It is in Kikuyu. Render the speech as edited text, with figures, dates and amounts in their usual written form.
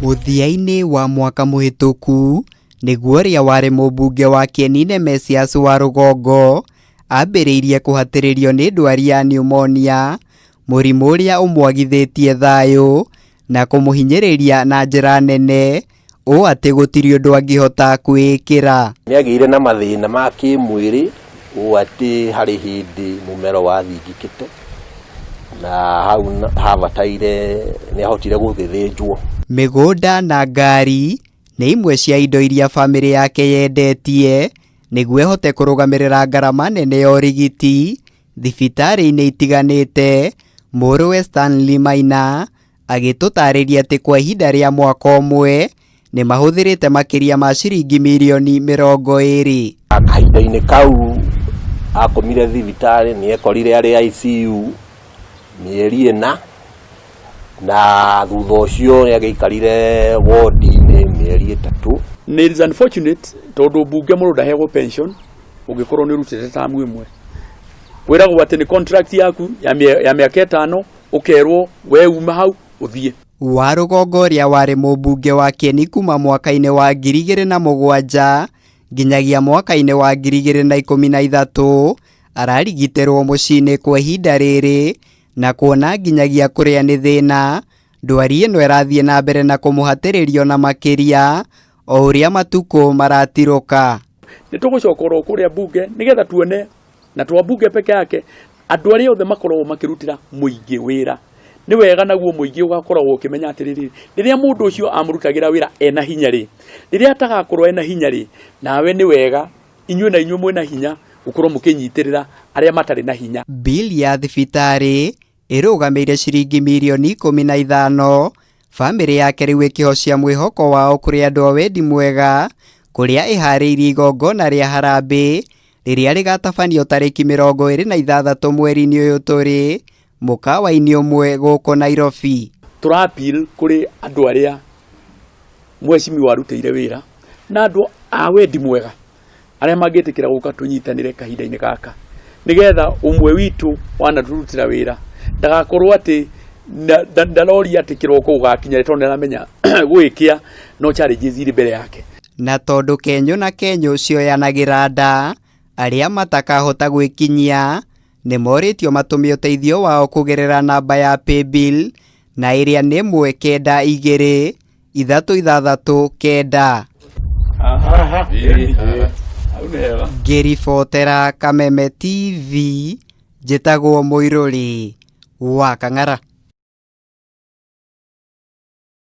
Mũthia-inĩ wa mwaka mũhĩtũku nĩguo ũrĩa warĩ mũmbunge wa Kieni Nemesius wa Rũgongo ambĩrĩirie kũhatĩrĩrio nĩ ndwari ya pneumonia, mũrimũ ũrĩa ũmwagithĩtie thayũ na kũmũhinyĩrĩria na njĩra nene ũũ atĩ gũtirĩ ũndũ angĩhota kwĩĩkĩra. Nĩ agĩire na mathĩna ma kĩmwĩrĩ ũũ atĩ harĩ hĩndĩ mũmero wathingĩkĩte na hau habataire nĩ ahotire gũgĩthĩnjwo. Mĩgũnda na ngari nĩ imwe cia indo iria bamĩrĩ yake yendetie nĩguo ĩhote kũrũgamĩrĩra ngarama nene ya ũrigiti thibitarĩ-inĩ itiganĩte. Mũrũwe Stanley Maina agĩtũtarĩria atĩ kwa ihinda rĩa mwaka ũmwe nĩ mahũthĩrĩte makĩria ma ciringi mirioni 20. Kahinda-inĩ kau akomire thibitarĩ nĩ ekorire arĩ ICU mĩeri 4 na thutha ũcio nĩ agĩikarire wodi-inĩ mĩeri 3. It is unfortunate tondũ mbunge mũndũ ndaheagwo pension ũngĩkorwo nĩ ũrutĩte tamu ĩmwe. Kwĩragwo atĩ nĩ contract yaku ya mĩaka 5 ũkerwo we uma hau ũthiĩ. Wa Rũgongo ũrĩa warĩ mũmbunge wa Kieni kuma mwaka-inĩ wa 2007 nginyagia mwaka-inĩ wa 2013 ararigitĩrwo mũciĩ-inĩ kwa ihinda rĩrĩ na kuona nginyagia kũrĩa nĩ thĩna, ndwari ĩno ĩrathiĩ na mbere na kũmũhatĩrĩria ona makĩria o ũrĩa matukũ maratirũka. Nĩ tũgũcoka oro kũrĩa mbunge nĩgetha tuone na twa mbunge peke yake andũ arĩa othe makoragwo makĩrutĩra mũingĩ wĩra. Nĩ wega naguo mũingĩ ũgakoragwo ũkĩmenya atĩrĩrĩ, rĩrĩa mũndũ ũcio amũrutagĩra wĩra ena hinya rĩ, rĩrĩa atagakorwo ena hinya rĩ, nawe nĩ wega inyuĩ na inyuĩ mwĩna hinya gũkorwo mũkĩnyitĩrĩra arĩa matarĩ na hinya. Bill ya thibitarĩ ĩrũgamĩire ciringi mirioni 15, bamĩrĩ yake rĩu ĩkĩhocia mwĩhoko wao kũrĩ andũ a wendi mwega kũrĩa ĩharĩirie igongona rĩa harambĩ rĩrĩa rĩgatabanio tarĩki 26 mweri-inĩ ũyũ tũrĩ mũkawa-inĩ ũmwe gũkũ Nairobi. Tũra appeal kũrĩ andũ arĩa mheshimiwa arutĩire wĩra na andũ a wendi mwega arĩa mangĩtĩkĩra gũka tũnyitanĩre kahinda-inĩ gaka nĩgetha ũmwe witũ wanatũrutĩra wĩra ndagakorwo atĩ ndaroria atĩ kĩroko gũgakinya tondũ nĩaramenya gũgĩkĩa no challenges irĩ mbere yake. Na tondũ kenyũ na kenyũ cioyanagĩra nda, arĩa matakahota gwĩkinyia nĩ morĩtio matũme ũteithio wao kũgerera namba ya paybill na ĩrĩa nĩ 192 369. Ngĩribotera Kameme TV, njĩtagwo Mũirũrĩ wa Kang'ara.